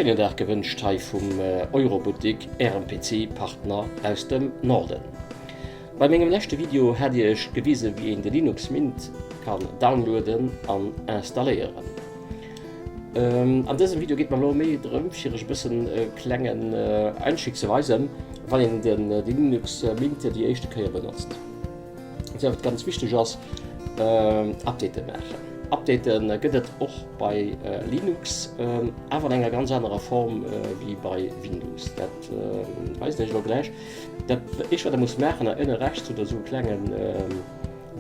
Schéinen Dag gewënscht hei vum Euroboutique, ärem PC Partner aus dem Norden. Bei mengem leschte Video hat Iech gewise wéi een de Linux Mint kann downloaden an installéieren. An dësem Video geet mer elo méi drëm fir iech e bëssen e klengen Einstieg ze weisen wann een den Linux Mint déi éischte Kéier benotzt. Wat ganz wichteg ass, Update maachen. Update gëtt et och bei Linux, awer an enger ganz anerer Form wéi bei Windows. Dat weisen ech elo gläich. Dat éischt wat der musst maachen, ënne rechts hutt der esou e klenge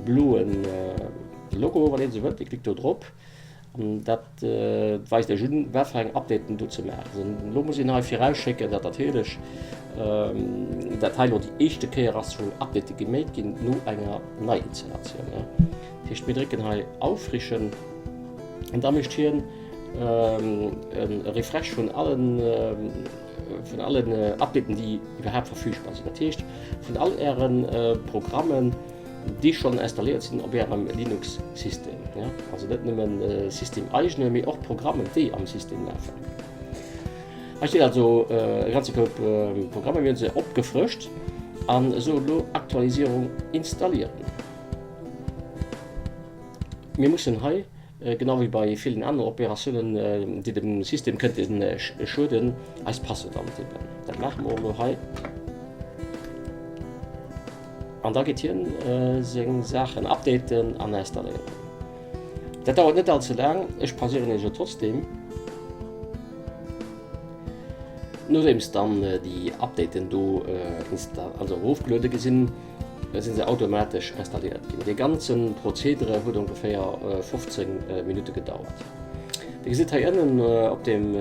bloe Logo, wann een esou wëllt. Dir klickt do drop. An dat weist Iech un, wat fir eng Updaten do ze maache sinn. Elo muss een hei virausschécken, datt natierlech dat hei elo déi éischte Kéier ass, wou Update geméit ginn no enger Neiinstallatioun. Dat heescht, mir drécken hei Auffrischen an da mécht hien e Refresh vun allen, vun allen Updaten, déi iwwerhaapt verfügbar sinn. Dat heescht, vun all Äre Programmen, déi schonn installéiert sinn op Ärem Linux-System. Also net nëmmen systemeigene, mee och Programmen, déi am System lafen. Hei steet also e ganze Koup Programmer, mir hunn se opgefrëscht an esou elo Aktualisierung installieren. Mir mussen hei Genau wéi bei villen aneren Operatiounen, déi dem System kënnte schueden, eist Passwuert antippen. Dat maache mer och elo hei. An da geet hien seng Saachen updaten an installéieren. Dat dauert net all ze laang, ech pauséieren iech elo trotzdeem. Nodeems dann déi Updaten do also erofgeluede gi sinn, sinn se automatesch installéiert ginn. Dee ganze Prozedere huet ongeféier 15 Minutte gedauert. Dir gesitt hei ënnen op dem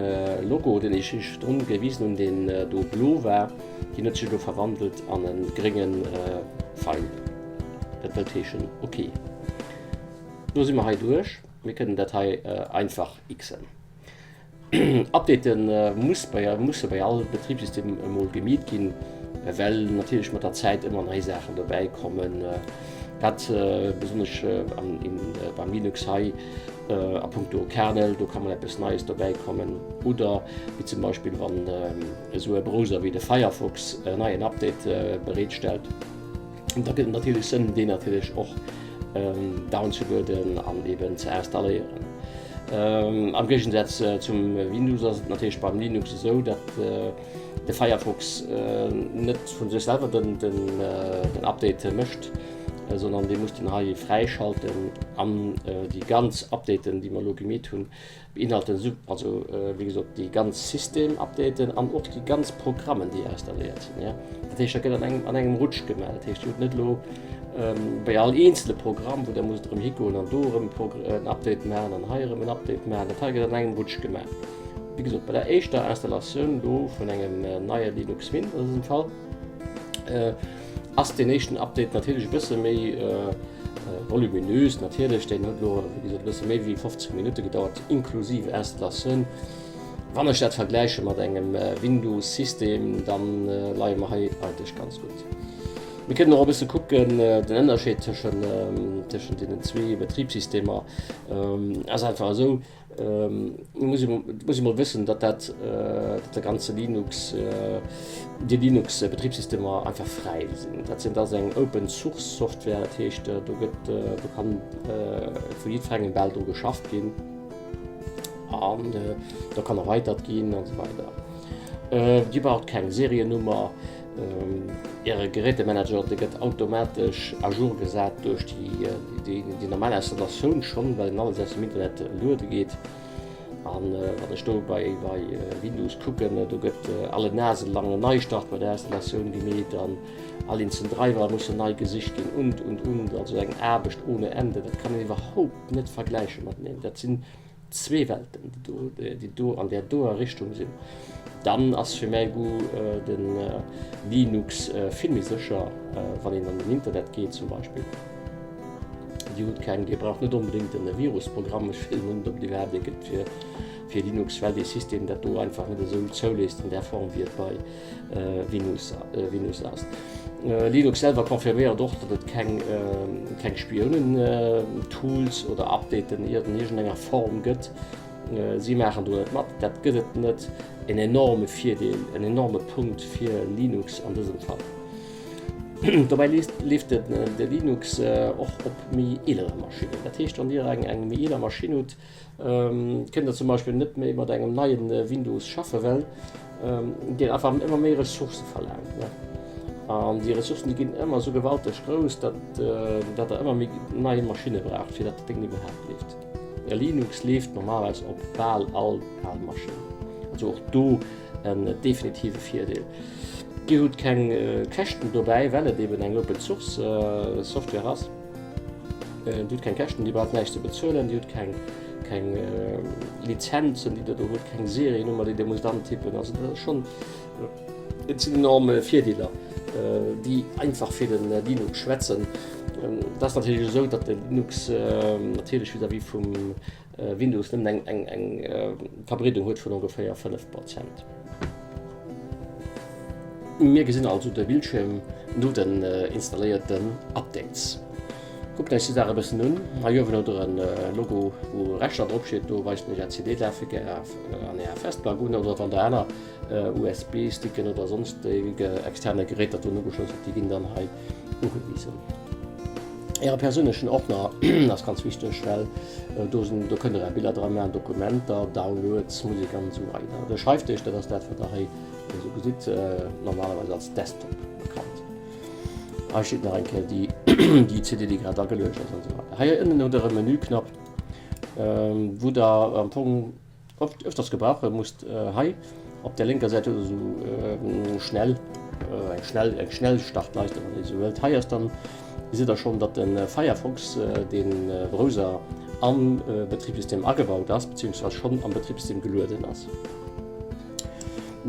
Logo, deen ech iech virdrun gewisen hunn, deen do blo war, deen huet sech elo verwandelt an e grénge Feil. Dat wëllt heeschen, ok, elo si mer hei duerch, mir kënnen dat hei einfach xen. Update muss bei musse bei all Betribssystem emol gemeet ginn, well natierlech mat der Zäit ëmmer nei Saachen dobäi kommen. Dat besonnesch beim Linux hei a punkto Kernel, do ka mol eppes Neies dobäi kommen. Oder wéi zum Beispill wann esou e Browser wéi de Firefox en neien Update bereetstellt. Da gëtt et natierlech Sënn, deen natierlech och downzelueden an eben ze installéieren. Am Géigensaz zum Windows ass et natierlech beim Linux esou, datt de Firefox net vu sech selwer den Update mécht, sondern dee muss den hei fräischalten an déi ganz Updaten, déi mer elo gemeet hunn, Beinhalten sou also wéi gesot déi ganz System-Updaten an och déi ganz Programmen déi installéiert sinn. Ja. Dat heescht dat gëtt an engem, an engem Rutsch gemaach. Dat heescht Dir hutt net elo bei all eenzele Programm wou der musst erëm higoen an do erëm en Update maachen an hei erëm en Update maachen. Dat hei gëtt an engem Rutsch gemaach. Wéi gesot bei der éischter Installatioun do vun engem neie Linux Mint an dësem Fall ass deen éischten Update natierlech e bësse méi voluminös. Natierlech, deen huet elo wéi gesot e bësse méi wéi 15 Minutte gedauert, inklusiv Installatioun. Wann ech dat vergläiche mat engem Windows-System, da leie mer hei eigentlech ganz gutt. Mir kënnen och e bësse kucken, den Ënnerscheed tëschent deenen zwee Betribssystemer ass einfach esou, Muss muss ee mol wëssen, datt dat datt de ganze Linux déi Linux-Betribssystemer einfach fräi sinn. Dat sinn dat ass eng Open Source Software, dat heescht do gëtt do kann vu jiddwerengem bal dru geschafft ginn an do kann erweitert ginn an esou weider. Dir braucht keng Seriennummer. Äre Gerätemanager, dee gëtt automatesch à jour gesat duerch déi normal Installatioun schonn, well en alles aus dem Internet luede geet. An wann ech do bei Windows kucken, do gëtt alle Nase lang en Neistart bei der Installatioun gemeet an all eenzel Driver mussen nei gesicht ginn und, und, und. Also eng Aarbecht ohne Ende. Dat kann een iwwerhaupt net vergläiche mateneen. Dat sinn zwee Welten, déi do an där doer Richtung sinn, dann ass fir mäi Goût de Linux vill méi sécher, wann een an den Internet geet zum Beispill. Dir hutt keng, Dir braucht net onbedéngt e Virusprogramm, ech weess net, ob et iwwerhaapt ee gëtt fir Linux, well dee System dat do einfach net esou zouléisst an där Form, wéi et bei Windows ass. Linux selwer confirméiert och, datt et keng keng Spiounen-Tools oder Updaten an iergendenger Form gëtt. Si maachen do net mat, dat gëtt et net. En enorme Virdeel, en enorme Punkt fir Linux an dësem Fall. Dobäi leeft de Linux och op méi eelere Maschinnen. Dat heescht, wann Dir eng méi eeler Maschinn hutt, kënnt Der zum Beispill net méi mat engem neien Windows schaffen, well deen einfach ëmmer méi Ressourcë verlaangt. An déi Ressourcen, déi ginn ëmmer esou gewalteg grouss, datt Der ëmmer méi nei Maschinne braucht, fir datt dat Déngen iwwerhaapt leeft. Linux leeft normalerweis op bal all al Maschinn. Also och do en definitive Virdeel. Dir hutt keng Käschten dobäi, well et eben eng Open Source Software ass. Dir hutt keng Käschten, Dir braucht näischt ze bezuelen, Dir hutt keng keng Lizenzen, déi Der do hutt, keng Seriennummer, déi Dir musst antippen. Also dat ass schonn, et sinn enorm Virdeeler, déi einfach fir de Linux schwätzen. Et ass natierlech esou, datt de Linux natierlech vis-à-vis vum Windows nëmmen eng eng Verbreedung huet vun ongeféier 5 Prozent. Mir gesinn also de Bildschierm no den installéierten Updates. Kuckt eis déi Saach e bëssen un. Hei uewen hutt der e Logo wou e Rechner drop steet, do weist en iech är CD-Lafwierk an är Festplack un oder wann der aner USB-Sticken oder sonstig externe Geräter drun ugeschloss hutt, déi ginn dann hei ugewisen. Äre perséinlechen Ordner ass ganz wichteg, well do sinn, do kënnt der är Biller dra maachen, Dokumenter, Downloads, Musek an esou weider. De Schreifdësch, dat ass dat wat der hei esou gesitt, normalerweis als Desktop bekannt. Hei steet nach eng Kéier déi déi CD, déi grad ageluecht ass an esou weider. Hei ënnen hutt der e Menüknapp, wou der am Fong Oft öfters gebrauche musst hei op der lénker Säit huet esou schnell eng schnell eng Schnellstartleiste wann Dir esou wëllt. Hei ass dann gesitt der schonn datt de Firefox de Browser am Betribssystem agebaut ass beziehungsweise schonn am Betribssystem gelueden ass.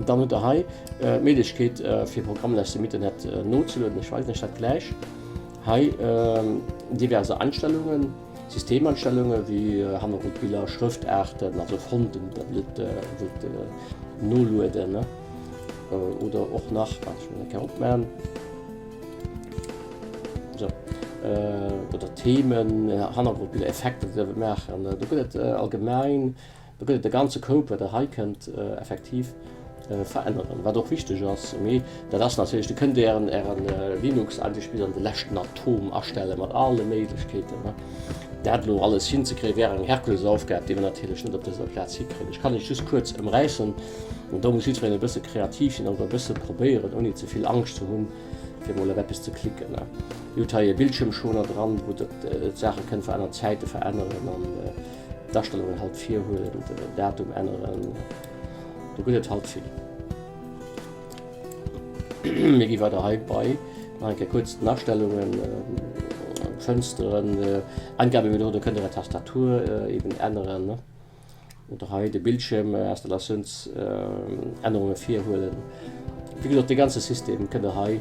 Dann hutt der hei d'Méiglechkeet fir Programmen aus dem Internet nozelueden. Ech weisen Iech dat gläich. Hei diverse Anstellungen. Systemanstellunge wéi Hannergrondbiller, Schrëftaarten, also Fonten, déi der wëllt nolueden, oder och nach, waart ech muss eng Kéier opmaen, sou, oder Themen, Hannergrondbiller, Effekter, déi der wëllt maachen. Do gëtt et allgemeng Do gëtt et e ganze Koup, wat Der hei kënnt effektiv veränneren, wat och wichteg ass. Mee dat ass natierlech, Dir kënnt Ären, Ären Linux eigentlech bis an de leschten Atom astelle mat alle Méiglechkeeten. Dat elo alles hinzekréien, wär eng Herkulesaufgab, déi mer natierlech net op dëser Plaz hikréien. Ech kann Iech just kuerz ëmräissen, do muss jiddwereen e bësse kreativ sinn an och e bësse probéieren, ouni ze vill Angscht ze hunn, fir mol op eppes ze klicken. Dir hutt hei e Bildschirmschoner dran, wou Der d'Saache kënnt veränneren, d'Zäite veränneren an D'Astellungen halt virhuelen, den Datum änneren, do gëtt et halt vill. Mir gi weider hei bei nach eng Kéier kuerz den Astellungen, Fënsteren, Eingabemethoden, do kënnt der Är Tastatur eben änneren oder hei de Bildschirm, Installatiounsännerunge virhuelen. Wéi gesot, de ganze System kënnt der hei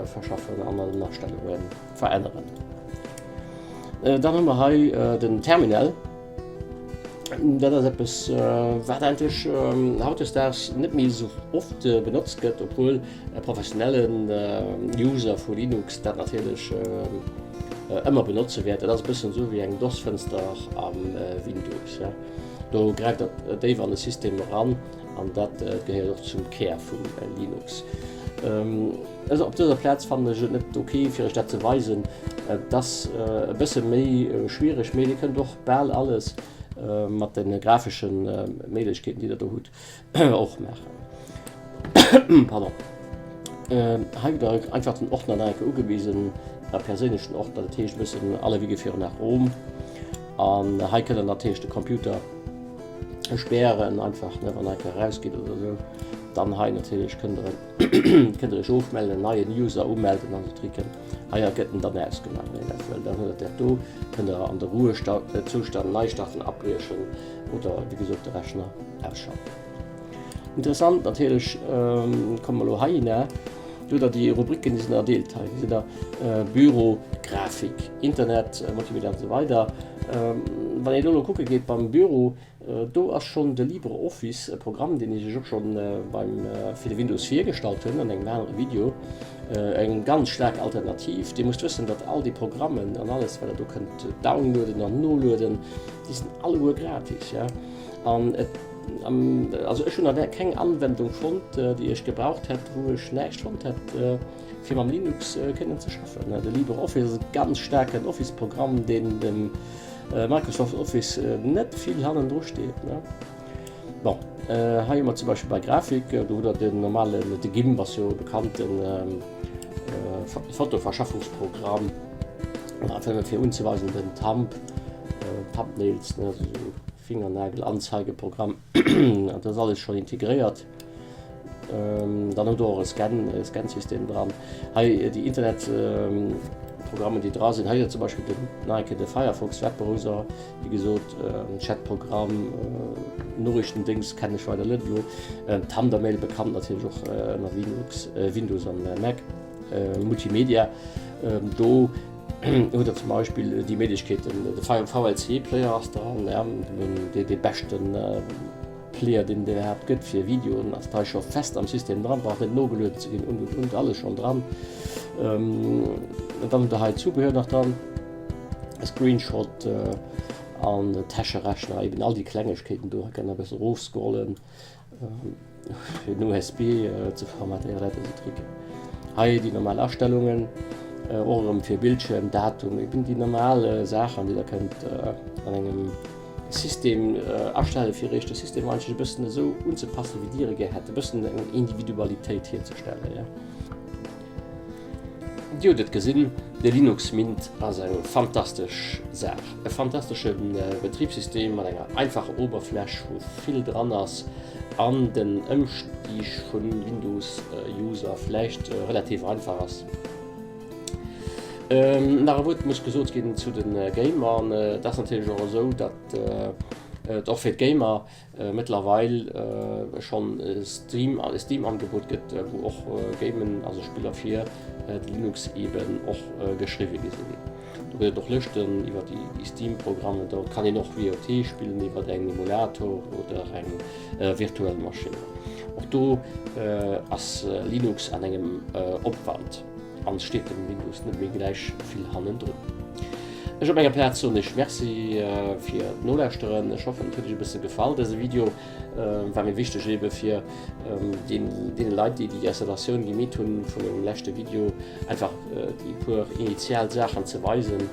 verschaffen an an den Astellungen. Veränneren. Dann hu mer hei den Terminal. Dat ass eppes, wat eigentlech hautdesdaags net méi esou oft benotzt gëtt, obwuel e professionellen User vu Linux dat natierlech ëmmer benotze wäert. Dat ass e bëssen esou wéi eng DOS-Fënster am Windows. Do gräift dat déif an de System eran an dat gehéiert och zum Kär vum Linux. Also op dëser Plaz fannen ech et net ok fir iech dat ze weisen. Et ass e bësse méi schwiereg, mee dir kënnt och bal alles mat de grafesche Méiglechkeeten déi der do hutt och maachen. Pardon. Hei hutt der einfach den Ordner nach eng Kéier ugewisen, e perséinlechen Ordner, dat heescht e bëssen alle Wege führen nach Rom. An hei kënnt der natierlech de Computer spären einfach, ne, wann der eng Kéier erausgitt oder esou. Dann hei natierlech kënnt der en. Kënnt der iech ofmellen, en neien User umelden an esou Tricken. Hei gëtt en dann ausgemaach, ne, eventuell. Dann huet der dat do, kënnt der an de Ruhezustand nei starten, abriechen oder wéi gesot de Rechner ausschalten. Interessant natierlech, komme mer elo heihinner, do hutt der déi Rubriken, déi sinn ënnerdeelt hei. Gesitt der, Büro, Grafik, Internet, Multimedia an esou weider. Wann een do elo kucke geet beim Büro, Do ass schonn de LibreOffice, e Programm, deen ech iech och schonn beim fir de Windows virgestallt hunn an engem anere Video. Eng ganz staark Alternativ. Dir musst wëssen, datt all déi Programmen an alles, wat der do kënnt downloaden an nolueden, déi sinn alleguer gratis. Ja? An et, also ech hunn nach keng Anwendung fonnt, déi ech gebraucht hätt, wou ech näischt fonnt hätt, fir mam Linux kënnen ze schaffen. De LibreOffice ass e ganz staarken Office-Programm, deen dem Microsoft Office net vill hannendru steet. Bon, hei hu mer zum Beispill bei Grafik, do hutt der den normalen, de GIMP ass jo e bekannten Fotoverschaffungsprogramm, einfach nëmme fir unzeweisen, den Thumb, Thumbnails, ne, also esou Fingernagelanzeigeprogramm, dat ass alles schonn integréiert. Dann hutt der och e Scan, e Scansystem dran. Hei déi Internetprogrammen, déi dra sinn, hei hutt der zum Beispill den, nach eng Kéier de Firefox Webbrowser, Wéi gesot, Chatprogramm, Noriichtendéngscht kennen ech weider net elo. Thundermail bekannt natierlech och ënner Linux, Windows an Mac. Multimedia, do hutt der zum Beispill déi Méiglechkeeten, de VLC Player ass dran, ja, dee beschten Player deen et iwwerhaapt gëtt fir Videoen, ass hei scho fest am System dran, brauch net nogelueden ze ginn und und und, alles schonn dran. Dann hutt der hei Zubehör nach dran. Screenshot an Täscherechner, eben all déi Klengegkeeten do. Hei kann een e bësse erofscrollen fir den USB ze formatéieren, dat esou Tricken. Hei déi normal Astellungen, och erëm fir Bildschierm, Datum, eben déi normal Saachen, déi der kënnt an engem System astelle fir iech de System eigentlech e bëssen esou unzepassen, wéi dir e gär hätt, e bëssen eng Individualitéit hierzestellen. Dir hutt et gesinn, de Linux Mint ass eng fantastesch Saach. E fantastesche Betribssystem mat enger einfacher Oberfläch, wou vill dran ass an den Ëmstieg vu Windows-User vläicht relativ einfach ass. Nach e Wuert muss gesot ginn zu de Gamer. Et ass natierlech och esou, datt et och fir d'Gamer mëttlerweil schonn e Steam, e Steam-Angebot gëtt, wou och Gamen, also Spiller fir de Linux eben och geschriwwe gi sinn. Do gëtt et och Lëschten iwwer déi Steam-Programmen. Do kann een och WOT spillen iwwer eng Emulator oder eng virtuell Maschinn. Och do ass Linux an engem Opwand. An steet dem Windows net méi gläich vill hannendrun. Ech op menger Plaz soen iech Merci fir d'Nolauschteren. Ech hoffen et huet iech e bësse gefall dëse Video. War mir wichteg ebe fir deene Leit déi déi Installatioun gemeet hunn vun mengem leschte Video einfach déi puer initial Saachen ze weisen,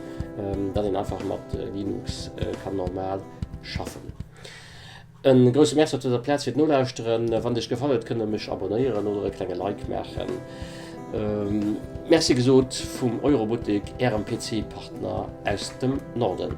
datt een einfach mat Linux kann normal schaffen. En grousse Merci op dëser Plaz fir d'Nolauschteren. Wann et iech gefall huet, kënnt der mech abonnéieren oder e klenge Like maachen. Merci gesot vum Eurobuttek, ärem PC-Partner aus dem Norden.